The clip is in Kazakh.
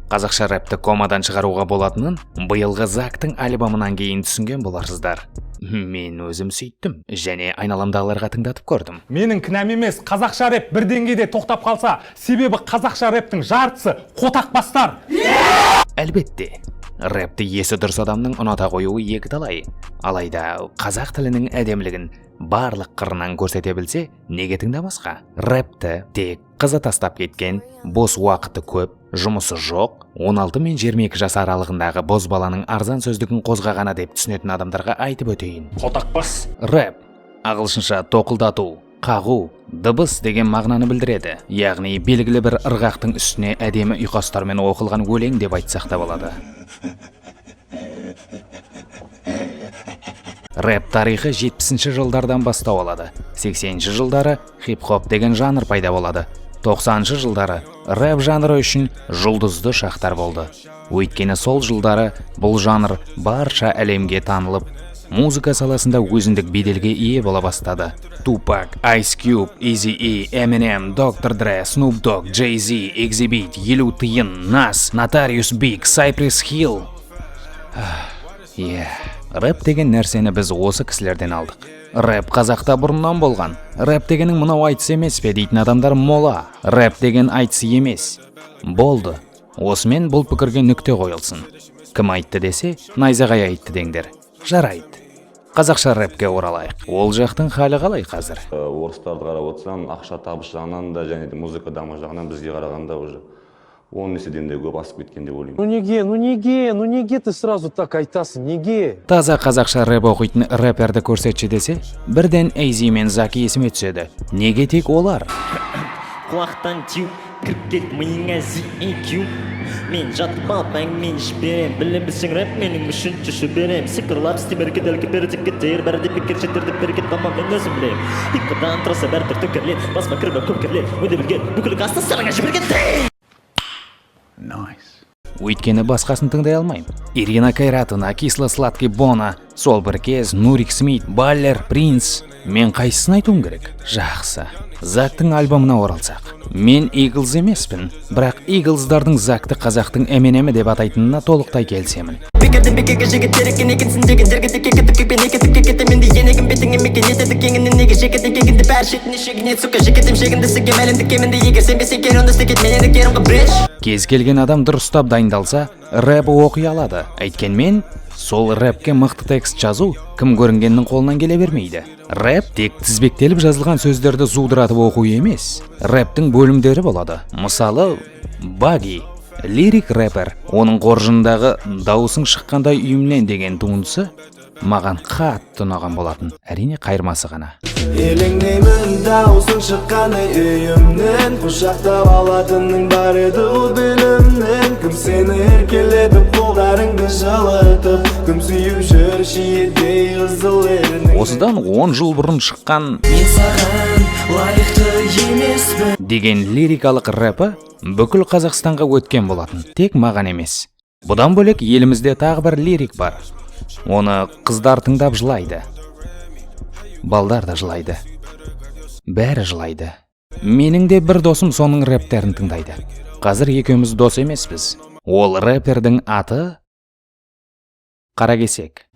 Қазақша рэпті комадан шығаруға болатынын биылғы Зактың альбомынан кейін түсінген боларсыздар. Мен өзім сөйттім және айналамдағыларға тыңдатып көрдім. Менің кінәм емес, қазақша рэп бір деңгейде тоқтап қалса, себебі қазақша рэптің жартысы қотақбастар. Әлбетте, рэпті есі дұрыс адамның ұната қоюы екіталай. Алайда қазақ тілінің әдемілігін барлық қырынан көрсете білсе, неге тыңдамасқа? Рэпті тек қызы тастап кеткен, бос уақыты көп, жұмысы жоқ, 16 мен 22 жас аралығындағы бозбаланың арзан сөздігін қозғағаны деп түсінетін адамдарға айтып өтейін. Қотақбас. Рэп ағылшынша тоқылдату, қағу, дыбыс деген мағынаны білдіреді. Яғни белгілі бір ырғақтың үстіне әдемі ұйқастармен оқылған өлең деп айтсақ та болады. Рэп тарихы 70 жылдардан бастау алады. 80 жылдары хип-хоп деген жанр пайда болады. 90 жылдары рэп жанры үшін жұлдызды шақтар болды. Өйткені сол жылдары бұл жанр барша әлемге танылып, музыка саласында өзіндік беделге ие бола бастады. Tupac, Ice Cube, Eazy-E, Eminem, Dr. Dre, Snoop Dogg, Jay-Z, Xzibit, Елу Тиын, Nas, Notorious Big, Cypress Hill. Иә, рэп деген нәрсені біз осы кісілерден алдық. Рэп қазақта бұрыннан болған. Рэп дегенің мынау айтыс емес пе дейтін адамдар мола. Рэп деген айтыс емес. Болды. Осымен бұл пікірге нүкте қойылсын. Кім айтты десе, Найзағай айтты деңдер. Жарайды. Қазақша рэпке оралайық. Ол жақтың халі қалай қазір? Орыстарды қарап отырсам, ақша табыс жағынан да және де музыка даму жағынан бізге қарағанда уже 10 еседен де көп асып кеткен деп ойлаймын. Ну неге, ну неге, ну неге ты сразу так айтасың, неге? Таза қазақша рэп оқитын рэперді көрсетші десе, бірден Эйзи мен Заки есіме түседі. Неге тек олар? Құлақтан теуіп кіріп келді миыңа ZEQ. Мен жатып алып әңгімені жіберем, білемісің, рэп менің үшінші шөберем. Сиқырлап істемер кедергі берді кетер, бәрі де бекер жетер деп берекет алмам, мен өзім білем. Ұйқыдан тұрса, бәрі бір төкерлер, басыма кіріп көмкерілер, өте білген бүкіл қасты сараңа жіберген. Өйткені басқасын тыңдай алмаймын. Ирина Кайратовна, Кисло-сладкий Бона, сол бір кез, Нурик Смит, Баллер, Принц. Мен қайсысын айтуым керек? Жақсы. Зактың альбомына оралсақ. Мен Eagles емеспін, бірақ Eaglesдардың Закты қазақтың Эминемі деп атайтынына толықтай келісемін. Бекерден бекерге жігіттер екен екенсің деген жерге текке кетіп кепен екі тікке кетем енді енегім бетіңе мекен етеді кеңінен неге жекеден кегінде бәрі шетіне шегінеді, сука, жекетем шегінді сігем әлемді кемінде. Егер сенбесең, кер онда істе кет, мен енді керім ғой, bitch. Кез келген адам дұрыстап дайындалса, рэп оқи алады. Әйткенмен, сол рэпке мықты текст жазу кім көрінгеннің қолынан келе бермейді. Рэп тек тізбектеліп жазылған сөздерді зудыратып оқу емес. Рэптің бөлімдері болады. Мысалы, Баги лирик рэпер. Оның қоржындағы «Дауысың шыққандай үйімнен» деген туындысы маған қатты ұнаған болатын. Әрине, қайырмасы ғана. Елеңдеймін дауысың шыққандай үйімнен. Құшақтап алатының бар еді ғой белімнен. Кім сені еркелетіп, қолдарыңды жылытып, кім сүйіп жүр шиедей қызыл ерніңді? Осыдан 10 жыл бұрын шыққан Мен саған лайықты емеспін деген лирикалық рэпі бүкіл Қазақстанға өткен болатын, тек маған емес. Бұдан бөлек, елімізде тағы бір лирик бар. Оны қыздар тыңдап жылайды, балдар да жылайды, бәрі жылайды. Менің де бір досым соның рэптерін тыңдайды. Қазір екеуміз дос емеспіз. Ол рэпердің аты Қаракесек.